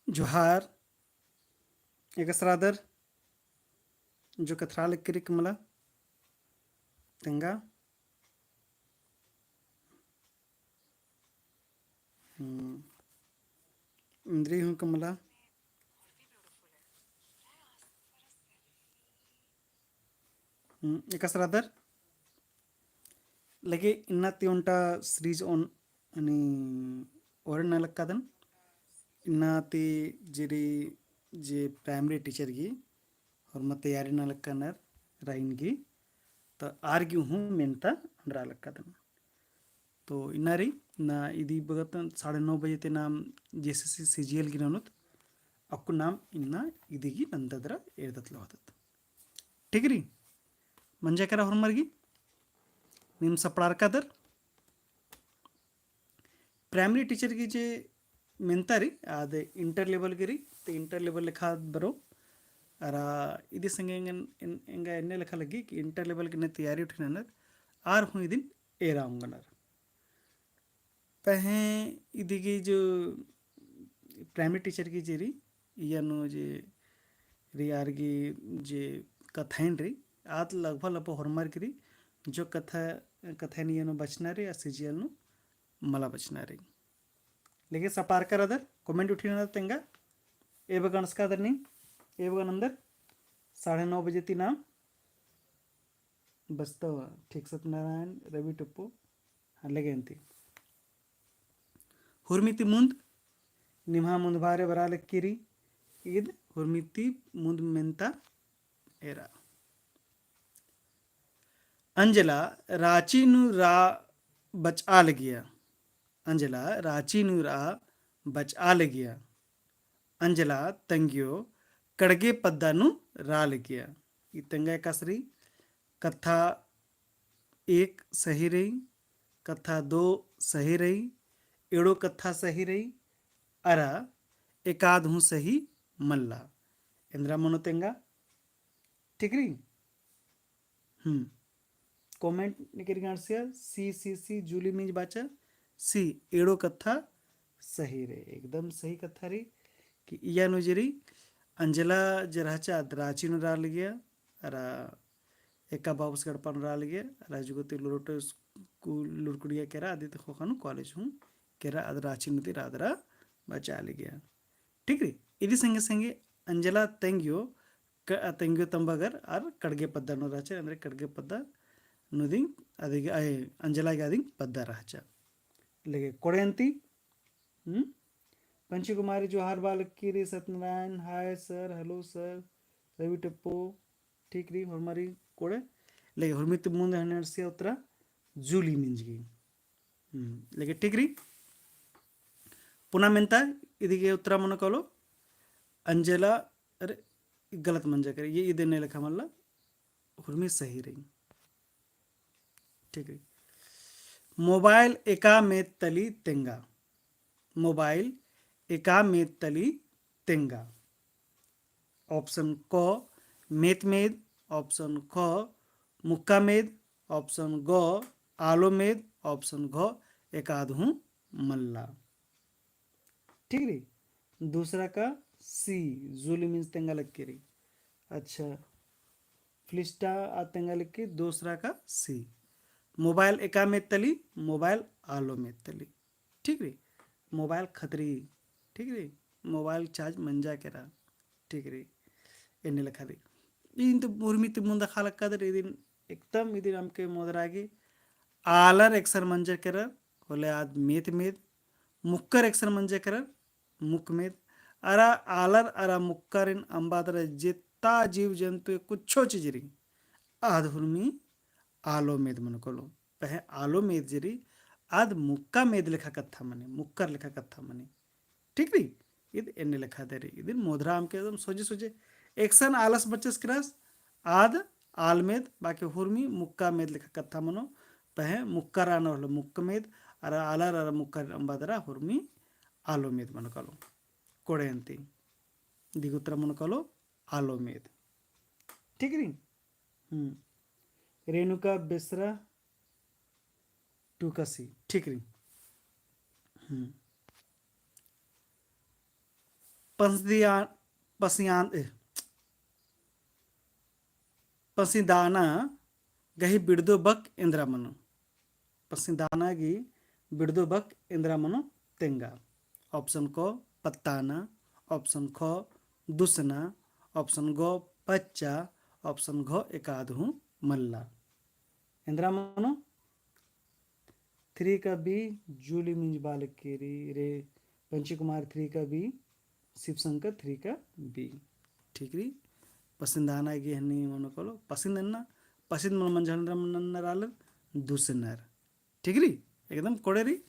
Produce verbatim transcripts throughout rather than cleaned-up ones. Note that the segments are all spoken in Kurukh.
जोहार। एकसरादर जो कथरा लक्किरिक मला तेंगा। हम्म। इंद्री हूँ कमला। हम्म, एकसरादर। लगे इन्ना ती ओन्टा series ओन अनि ओरे ना लक्कादन। इन्ना ती जेरी जे primary teacher गी होरमा तैयारी ना लक्कानर राइन गी, त आर गी हूँ मेन्ता अंडरा लक्कादन। तो इन्ना री ना इदी बगत साढ़े नौ बजे ते नाम JSSC CGL गी ननोत, अक्कु नाम इन्ना इदी गी नंददरा एरदत लहदत। ठीक री? मंजा केरा होरमर गी? नीम सपड़ारकादर? Primary teacher गी जे मेन्ता री, आद inter level गी री, ते inter level लेखा बरो। अरा इदी संगे एंगन, एन-, एंगा एन्ने लेखा लग्गी कि inter level गी ने तैयारी उठिननर, आर हूँ इदिन एरा ओंगनर। पहें इदी गी जो primary teacher गी जे री, इया नू जे री आर गी जे कथाइन री, आद लगभग लगभग होरमर गी री, जो कथा, कथाइन इया नू बचना री, आ CGL नू मला बचना री। लेकिन सपारकर अदर, comment उठिनर तेंगा, ए बगन असका अदर नी, ए बगन अंदर, साढ़े नौ बजे ती नाम, बस्ता हुआ, ठीक सत्यनारायण, रवि टप्पू, हाँ, लगे अन्ती। हुरमी ती मुन्द, निम्हा मुन्द भारे बरा लक्की री, इद हुरमी ती मुन्द मेन्ता एरा। अंजला राँची नू रा बचआ लगिया। अंजला राँची नू रा बचआ लगिया। अंजला तंग्यो कड़गे पद्दा नू रा लगिया। ई तंग्या एकासे रई, कत्था एक सही रई, कत्था दो सही रई, एड़ो कत्था सही रई, अरा एकाद हूँ सही मल्ला। एन्दरा मनो तेंगा? ठीक रई? हम्म। Comment निकर गाड़सिया, सी, सी, सी, जूली मिंज बाचा, सी, एड़ो कत्था सही रई, एकदम सही कत्था रई, कि इया नू जे रई, अंजला जे रहचा, अद राँची नू रा लगिया, अरा एका बाबस गड़पा नू रा लगिया, अरा जुगो ती लुरोटो स्कूल लुरकुड़िया केरा, अदी ती ख़ोख़ा नू college हूँ केरा, अद राँची नू ती रा दरा बचआ लगिया। ठीक रई? इदी संगे संगे अंजला तंग्यो क-, तंग्यो तम्बगर आर कड़गे पद्दा नू रहचा, एन्दरा कड़गे पद्दा नू दिम अदिगे, अय, अंजला गे अदिम पद्दा रहचा। लगे कोड़े अन्ती, हम्म? पंची कुमारी जोहार बआ लक्की रई, Satyanarayan, hi sir, hello sir, Ravi टप्पो, ठीक रई, होरमर गी कोड़े, लगे हुरमी ती मुन्द हन्ने अंड़सिया उत्तरा जूली मिंज गी। हम्म, लेकिन ठीक रई। पुना मेन्ता इदी गे उत्तरा मनो कालो, अंजला, अरे, गलत मंजा केरा, ये इद एन्ने लेखा मल्ला, हुरमी सही रई। ठीक रई। Mobile एका मेद तली तेंगा। Mobile एका मेद तली तेंगा। Option क, मेत मेद, option ख, मुक्का मेद, option ग, आलो मेद, option घ, एकाद हूँ मल्ला। ठीक रई? दूसरा का C, जूली मिंज तेंगा लक्की रई। अच्छा, फिलिस्टा आ तेंगा लक्की, दूसरा का C। Mobile एका मेद तली, mobile आलो मेद तली। ठीक रई? Mobile खतरी, ठीक रई? Mobile charge मंजा केरा, ठीक रई? एन्ने लेखा रई। ईन तो उर्मी ती मुन्दा ख़ा लक्कादर, इदिन एकदम इदिन अमके मोदरा गे आलर एकसन मंजा केरर, होले आद मेत मेद, मुक्कर एकसन मंजा केरर, मुक मेद, अरा आलर अरा मुक्करिन अम्बा दरा जेत्ता जीव जन्तु कुच्छो चीज रई, आद हुरमी आलो मेद मनो कालो। पहें आलो मेद जे रई, आद मुक्का मेद लेखा कत्था मनी, मुक्कर लेखा कत्था मनी। ठीक रई? इद एन्ने लेखा दे रई। इदिन मोधरा अमके एकदम सोझे सोझे। एकसन आलस बचस केरस, आद आल मेद, बाकी हुरमी मुक्का मेद लेखा कत्था मनो। पहें मुक्कर आना होले मुक्क मेद, अरा आलर अरा मुक्कर अम्बा दरा हुरमी आलो मेद मनो कालो। कोड़े अन्ती। दिगुतरा मनो कालो आलो मेद। ठीक रई? हम्म। रेणुका बेसरा टू का C, ठीक रई। हम्म। पसंदिया-, पसियान-, ए, पसिंदाना गही बिड़दो बक एन्दरा मनो। पसिंदाना गही बिड़दो बक एन्दरा मनो तेंगा। Option क पत्ताना, option ख दुसना, option ग पच्चा, option घ एकाद हूँ मल्ला। एन्दरा मनो? Three का B, जूली मिंज बआ लगी रे, पंची कुमार three का B, शिव शंकर three का B। ठीक रई। पसिंदाना गही हनी मनो कालो, पसिंद नन्ना, पसिंद मनो मंजा एन्दरा मनो नन्नर आलर, दुसनर। ठीक रई, एकदम कोड़े रई,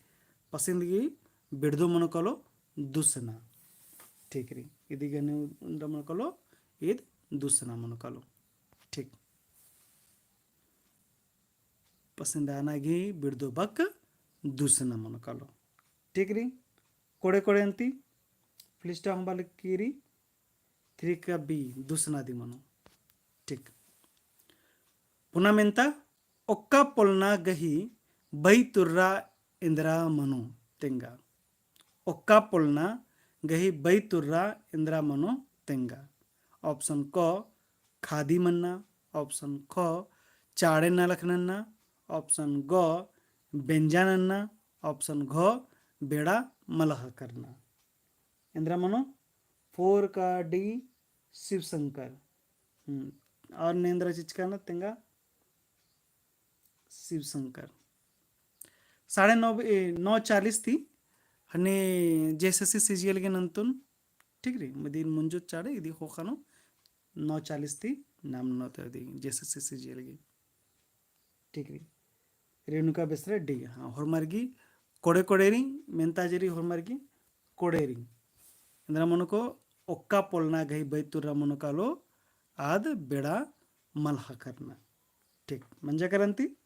पसिंद गही बिड़दो मनो कालो, दुसना। ठीक रई, इदी गही हनी एन्दरा मनो कालो, ईद दुसना मनो कालो। ठीक। पसिंदाना गही बिड़दो बक दुसना मनो कालो। ठीक रई, कोड़े कोड़े अन्ती, फिलिस्टा हूँ बआ लगी री, three का B, दुसना दी मनो। ठीक। पुना मेन्ता, ओक्का पोलना गही बई तुर्रा एन्दरा मनो तेंगा। ओक्का पोलना गही बई तुर्रा एन्दरा मनो तेंगा। Option क खादी मन्ना, option ख चाड़े नलख नन्ना, option ग बेंजा नन्ना, option घ बेड़ा मलख करना। एन्दरा मनो? Four का D, शिव शंकर। हम्म, और ने एन्दरा चिचका ना तेंगा? शिव शंकर। साढ़े नौ ब-, ए, नौ चालीस ती हने JSSC CGL गे नन्तुन, ठीक रई, मदिन मुंजो चाड़े, इदी ख़ोख़ा नू नौ चालीस ती नाम नौ ते दी, JSSC CGL गे। ठीक रई। रेणुका बेसरा D, हाँ, होरमर गही कोड़े कोड़े रई, मेन्ता जे रई होरमर गही कोड़े रई। एन्दरा मनो को ओक्का पोलना गही बई तुर्रा मनो कालो आद बेड़ा मलख करना। ठीक, मंजा केरा अन्ती?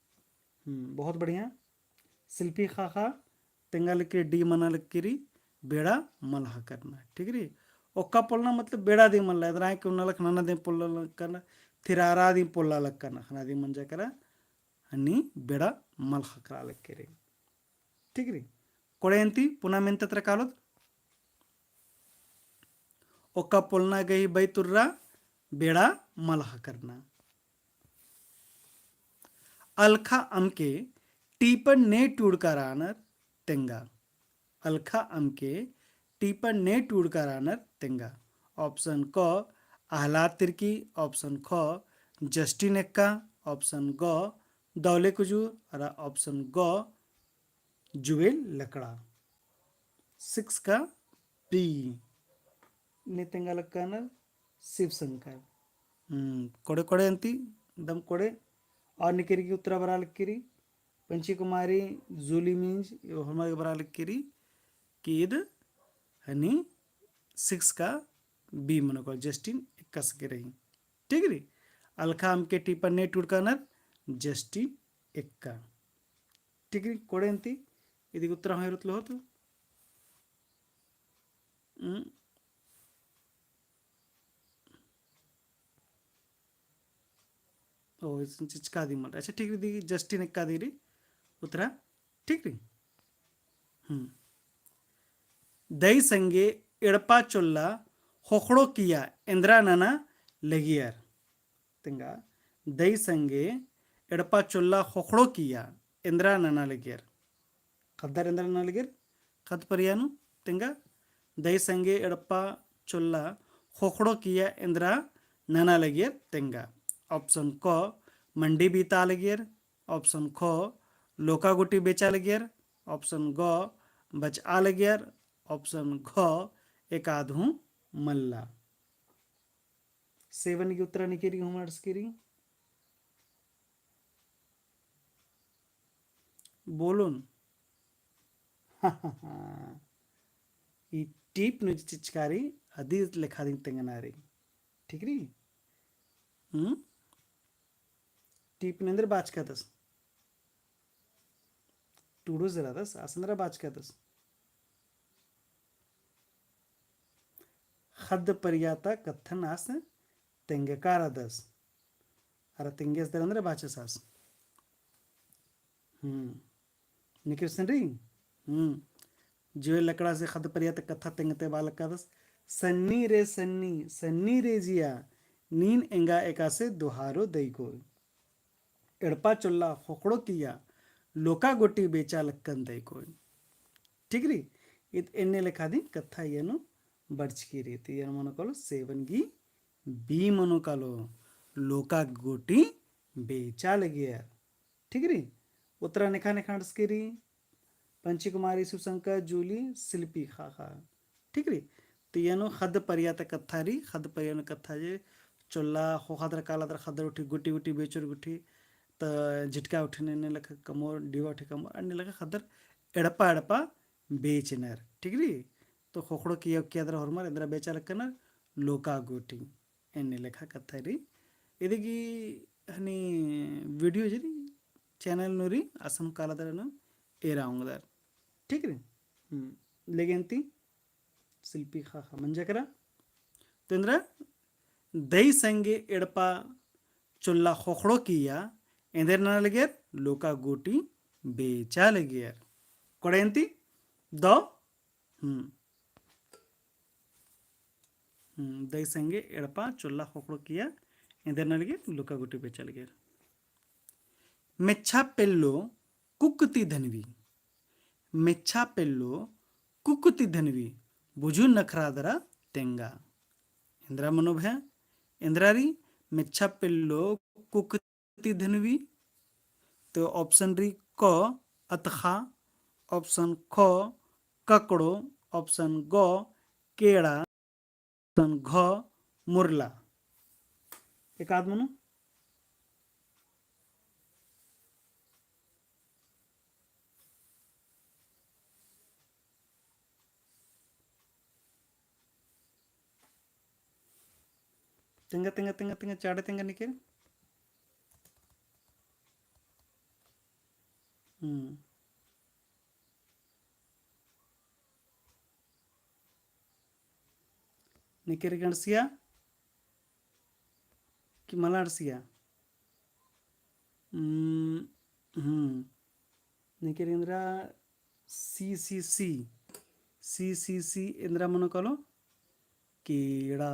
हम्म, बहुत बढ़िया। शिल्पी ख़ाख़ा तेंगा लगी री, D मना लगी री, बेड़ा मलख करना। ठीक रई? ओक्का पोलना मतलब बेड़ा दिम मल्ला, एन्दरा के उन्ना लख नना दिम पोल्ला लग करना, थिरारा दिम पोल्ला लग करना, ख़ने दिम मंजा केरा, हनी बेड़ा मलख करा लगी री। ठीक रई? कोड़े अन्ती पुना मेन्ता तरा कालोत। ओक्का पोलना गही बई तुर्रा बेड़ा मलख करना। अलखा अमके टीपन ने टूड़का रानर तेंगा। अलखा अमके टीपन ने टूड़का रानर तेंगा। Option क अहलाद तिर्की, option ख जस्टिन एक्का, option ग दौले कुजूर, अरा option ग जुएल लकड़ा। Six का B। ने तेंगा लक्कनर शिव शंकर। हम्म, कोड़े कोड़े अन्ती, दम कोड़े। और निकेरी की उत्तरा बरा लक्की री। पंची कुमारी, जूली मिंज, यो हमारे बरा लक्की री। कि ईद हनी six का B मनो को जस्टिन एक्का सके रही। ठीक रई? अलखा अमके टीपन ने टूड़कानर जस्टिन एक्का। ठीक रई, कोड़े अन्ती, इदी उत्तरा होय रुतलो हो तो। हम्म। ओ, इसन चिचका दी मल। अच्छा, ठीक रई, दी जस्टिन एक्का दी रई उत्तरा। ठीक रई। हम्म। दई संगे एड़पा चोल्ला ख़ोख़ड़ो किया एन्दरा नना लगियर। तेंगा, दई संगे एड़पा चोल्ला ख़ोख़ड़ो किया एन्दरा नना लगियर। ख़द्दर एन्दरा नना लगियर, ख़द्द परिया नू, तेंगा, दई संगे एड़पा चोल्ला ख़ोख़ड़ो किया एन्दरा नना लगियर, तेंगा। Option क, मंडी बीता लगियर, option ख, लोका गुटी बेचा लगियर, option ग, बचआ लगियर, option घ, एकाद हूँ मल्ला। Seven की उत्तरा निकेरी हूँ मार्स केरी। बोलुन। ई टीप नू चिचकारी अदी लेखा दिन तेंगना रई। ठीक रई? हम्म? टीप नू एन्दर बाचकादस। टूड़ो जरादस, आस एन्दरा बाचकादस। ख़द्द परिया ता कत्थन आस तेंगका रअदस। अरा तेंगेस दरा एन्दरा बाचस आस। हम्म। निकरसन रई? हम्म। जुएल लकड़ा से ख़द्द परिया ता कत्था तेंगते बआ लक्कादस। सन्नी रे सन्नी, सन्नी रे जिया, नीन एंगा एकासे दोहारो दई कोई। एड़पा चोल्ला ख़ोख़ड़ो किया, लोका गोटी बेचा लक्कन दई कोई। ठीक रई? ईद एन्ने लेखा दिम कत्था इय्या नू बरचकी रई। तो इय्या नू मनो कालो seven गी B मनो कालो, लोका गोटी बेचा लगियर। ठीक रई? उत्तरा नेखा नेखा अंड़सकी रई, पंची कुमारी, शिवशंकर, जूली, शिल्पी ख़ाख़ा। ठीक रई? तो इय्या नू ख़द्द परिया ता कत्था रई, ख़द्द परिया नू कत्था जे चोल्ला ख़ोख़ादर कालादर ख़द्दर उठी गुटी गुटी बेचोर गुटी, त झिटका उठी ने, एन्ने लेखा कमोर, डिवा उठी कमोर, अन्ने लेखा ख़द्दर एड़पा एड़पा बेचनर। ठीक रई? तो ख़ोख़ड़ो किया कियादर होरमर एन्दरा बेचा लक्कनर, लोका गोटी। एन्ने लेखा कत्था रई। इदिगी हनी video जे रई channel नू रई, असन कालादर नू एरा ओंगदर। ठीक रई? हम्म। लेगेन ती शिल्पी ख़ाख़ा मंजा केरा। तो एन्दरा दई संगे एड़पा चोल्ला ख़ोख़ड़ो किया, एन्देर नना लगियर, लोका गोटी बेचा लगियर। कोड़ेन ती दौ हम्म। हम्म, दई संगे एड़पा चोल्ला ख़ोख़ड़ो किया, एन्देर नना लगियर, लोका गोटी बेचा लगियर। मेच्छा पेल्लो कुक्क ती धनवी, मेच्छा पेल्लो कुक्क ती धनवी, बुझु नखरा दरा तेंगा। एन्दरा मनो भया, एन्दरा रई मेच्छा पेल्लो कुक्क ती धनवी। तो option रई क अतख़ा, option ख ककड़ो, option ग केड़ा, option घ मुरला। एकाद मनो? तेंगा, तेंगा, तेंगा, तेंगा, चाड़े तेंगा निकेर। हम्म। निकेर अंड़सिया कि मला अंड़सिया? हम्म, हम्म। निकेर एन्दरा C C C, C C C एन्दरा मनो कालो केड़ा,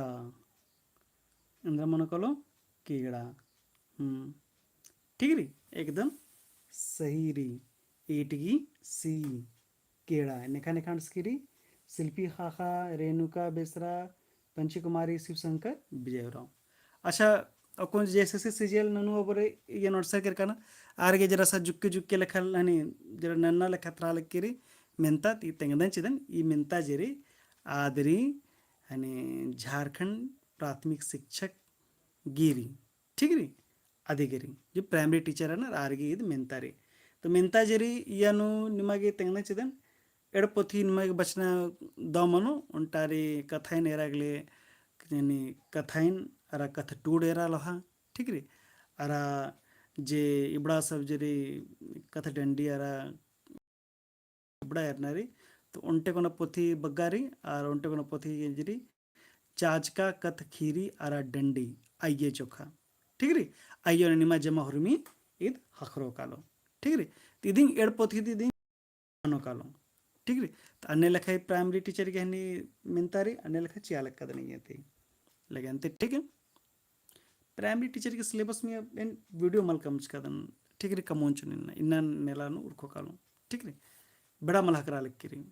एन्दरा मनो कालो केड़ा। हम्म, ठीक रई, एकदम सही रई। Eight गी C केड़ा। नेखा नेखा अंड़सकी रई, शिल्पी ख़ाख़ा, रेणुका बेसरा, पंची कुमारी, शिवशंकर, विजय उराँव। अच्छा, अक्कुन JSSC CGL ननू अबोरे इय्या नोट्स केरका ना, आर गे जरा सा जुक्के जुक्के लेखा हनी, जरा नन्ना लेखा तरा लगी रई, मेन्ता ती तेंगदन चिदन, ई मेन्ता जे रई, आद रई, हनी झारखंड प्राथमिक शिक्षक गी रई, ठीक रई? अदिगे रई, जो primary teacher है ना, आर गे ईद मेन्ता रई। तो मेन्ता जे रई, इय्या नू निमा गे तेंगदन चिदन, एड़ पोथी निमा गे बचना दौ मनो, ओन्टा रई कथाइन एरा गले, यानी कथाइन अरा कथटूड़ एरा लोहा, ठीक रई? अरा जे इबड़ा सब जे रई कथडंडी अरा इबड़ा एरना रई, तो ओन्टे कोना पोथी बग्गा रई, अरा ओन्टे कोना पोथी जे रई, चाचका कथख़ीरी अरा डंडी, अइय्या चोखा, ठीक रई? अइय्या ओना निमा जमा हुरमी ईद ख़क्खरो कालो, ठीक रई? तो इदिन एड़ पोथी ती इदिन मनो कालो, ठीक रई? तो अन्ने लेखा primary teacher गे हनी मेन्ता रई, अन्ने लेखा चिआ लक्कदन इय्या ती। लेकिन ते ठीक है, primary teacher के syllabus में एन video मल कमचकदन, ठीक रई? कमओन चिओन इन्ना, इन्ना नेला नू उरखो कालो, ठीक रई? बेड़ा मल ख़क्खरा लगी रई।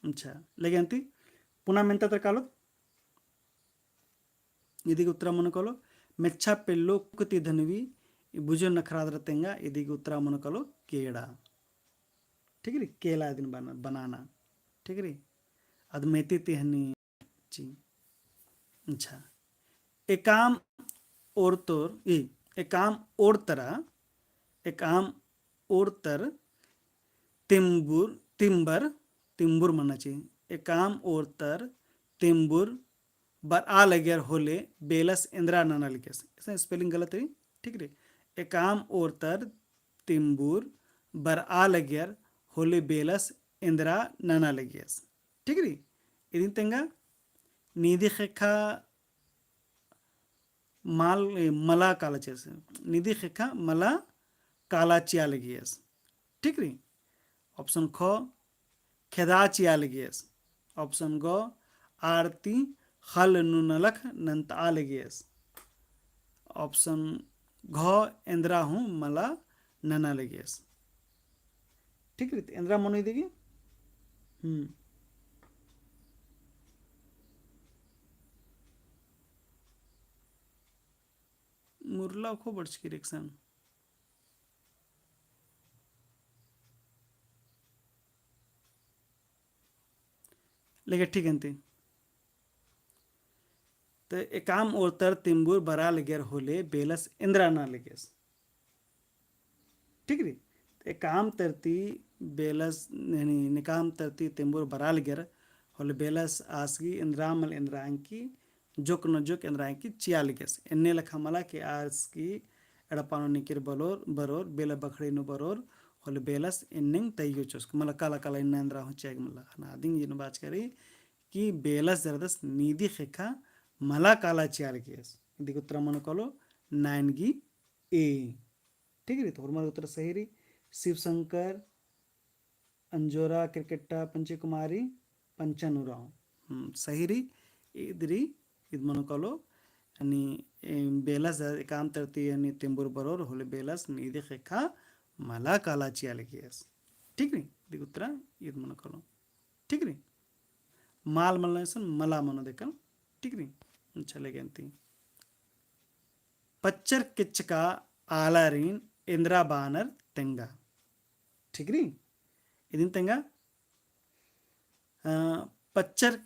अच्छा, लेकिन ती पुना मेन्ता तरा कालो, इदिगे उत्तरा मनो कालो, मेच्छा पेल्लो कुक्क ती धनवी, बुझु नखरा दरा तेंगा, इदिगे उत्तरा मनो कालो केड़ा। ठीक रई? केला इदिन बना-, बनाना। ठीक रई? अद मेती ती हनी ची। अच्छा। एकाम ओर्तर, ई, एकाम ओर्तरा, एकाम ओर्तर तिम्बुर, तिम्बर, तिम्बुर मना ची। एकाम ओर्तर तिम्बुर बरआ लगियर होले बेलस एन्दरा नना लगियस। इसन spelling गलत रई, ठीक रई? एकाम ओर्तर तिम्बुर बरआ लगियर होले बेलस एन्दरा नना लगियस। ठीक रई? इदिन तेंगा नीदी ख़ेक्खा मल, ए, मला काला चियस। नीदी ख़ेक्खा मला काला चिआ लगियस। ठीक रई? Option ख, खेदा चिआ लगियस। Option ग, आर ती ख़ल्ल नू नलख नन्तआ लगियस। Option घ, एन्द्रा हूँ मला नना लगियस। ठीक रई, एन्द्रा मनो इदी गे? हम्म। मुरला खो बरचकी रई एकसन। लेकिन ठीक अन्ती। तो एकाम ओर्तर तेम्बुर बरा लगियर होले बेलस एन्द्रा नना लगियस। ठीक रई? तो एकाम तरती बेलस, यानी निकाम तरती तेम्बुर बरा लगियर होले बेलस आस गी एन्द्रा मल एन्द्रा एंकी, जोक न जोक एन्द्रा एंकी चिआ लगियस। एन्ने लेखा मला कि आस गी एड़पा नू निकिर बलोर, बरोर, बेला बखड़ी नू बरोर, होले बेलस एन्नेंग तइयो चोस्क। मला काला काला इन्ना एन्द्रा हूँ चिआ गे मला। ख़ने अदिन इदिन बाचका रई कि बेलस जरदस नीदी ख़ेक्खा मला काला चिआ लगियस। इदी गे उत्तरा मनो कालो, नाइन गी A। ठीक रई, तो होरमर गे उत्तरा सही रई। शिव शंकर, अंजोरा, किरकेट्टा, पंची कुमारी, पंचन उराँव। हम्म, सही रई, इद रई, इद मनो कालो, यानी, ए, बेलस एकाम तरती, यानी तेम्बुर बरोर होले बेलस नीदी ख़ेक्खा मला काला चिआ लगियस। ठीक रई, इदी गे उत्तरा इद मनो कालो। ठीक रई? माल मल्ला इसन मला मनो देखल। ठीक रई? अच्छा, लेकिन ती पच्चर केच्चका आलारिन एन्द्रा बानर तेंगा। ठीक रई? इदिन तेंगा, अ, पच्चर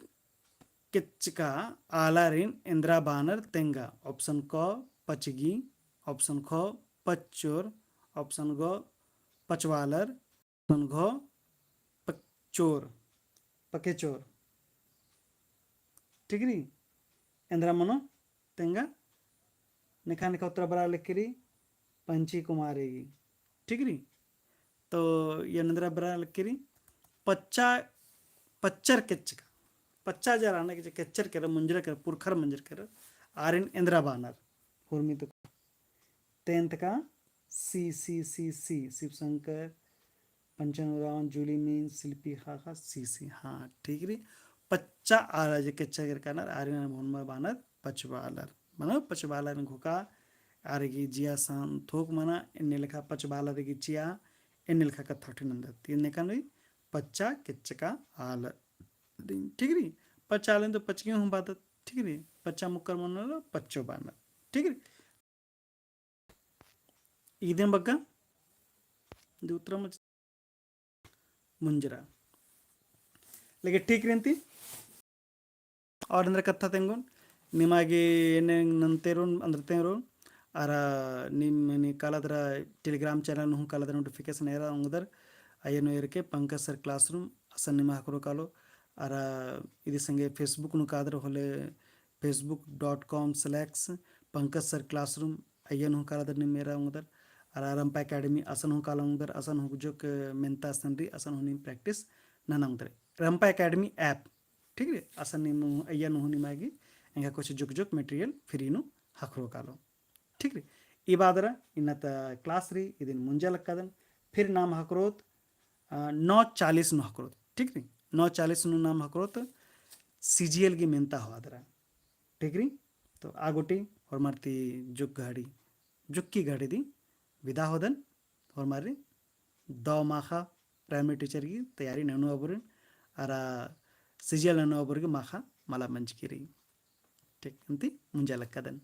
केच्चका आलारिन एन्द्रा बानर तेंगा। Option क पचगी, option ख पच्चोर, option ग पचवालर, option घ पचोर, पकेचोर। ठीक रई? एन्द्रा मनो तेंगा। नेखा नेखा उत्तरा बरा लगी रई, पंची कुमारी गी। ठीक रई? तो एन एन्द्रा बरा लगी रई, पच्चा, पच्चर केच्चका। पच्चा जरा ना कि जे केच्चर केरर, मुंजरा केरर, पुरखर मंजर केरर, आरिन एन्द्रा बानर। हुरमी तो तेंतका C, C, C, C, Shiv Shankar, Panchan Oraon, Julie मीन, शिल्पी, ख़ा, ख़ा, C, C। हाँ, ठीक रई। पच्चा आलर जे केच्चर केरर कानर, आरिन होरमा बानर पचबालर। मनो पचबालर घोखा, आर गी जिया सन थोक मना, एन्ने लेखा पचबालर गी चिआ, एन्ने लेखा कत्था ठिन नन्दत। ती एन्ने कान रई, पच्चा केच्चका आलर। ठीक रई? पच्चा आलर तो पचगी हूँ बादत, ठीक रई? पच्चा मुक्कर मनो ला, पच्चो बानर। ठीक रई? इदिन बग्गा, इदी उत्तरा मच-, मुंजरा। लेकिन ठीक रई अन्ती। और एन्द्रा कत्था तेंगोन, निमा गे एन्ने नन्ते रओन, अन्ते रओन, अरा नीम, नी काला दरा Telegram channel नू हूँ काला दरा notification एरा ओंगदर, अइय्या नू एरके पंकज सर classroom असन निमा ख़क्खरो कालो, अरा इदी संगे Facebook नू कादर होले facebook dot com slash Pankaj sir classroom, अइय्या नू हूँ काला दरा नीम एरा ओंगदर, अरा रंपा Academy असन हूँ काला ओंगदर, असन हूँ जोक मेन्ता असन रई, असन हूँ नीम practice नना ओंगदर। रंपा Academy app, ठीक रई, असन नीम अइय्या नू हूँ निमा गे एंगा कुछ जोक जोक material free नू ख़क्खरो कालो। ठीक रई, ई बअदरा इन्ना ता class रई, इदिन मुंजा लक्कादन, फिर नाम ख़क्खरोत, अ, नौ चालीस नू ख़क्खरोत, ठीक रई, नौ चालीस नू नाम ख़क्खरोत, CGL गी मेन्ता होअदरा। ठीक रई, तो आ गूटी होरमर ती जोक घड़ी, जोक्की घड़ी दी विदा होदन, होरमर रई दव माख़ा primary teacher गी तैयारी ननू अबोरिन, अरा CGL ननू अबोर गी माख़ा मला मंजकी रई। ठीक, अन्ती मुंजा लक्कादन।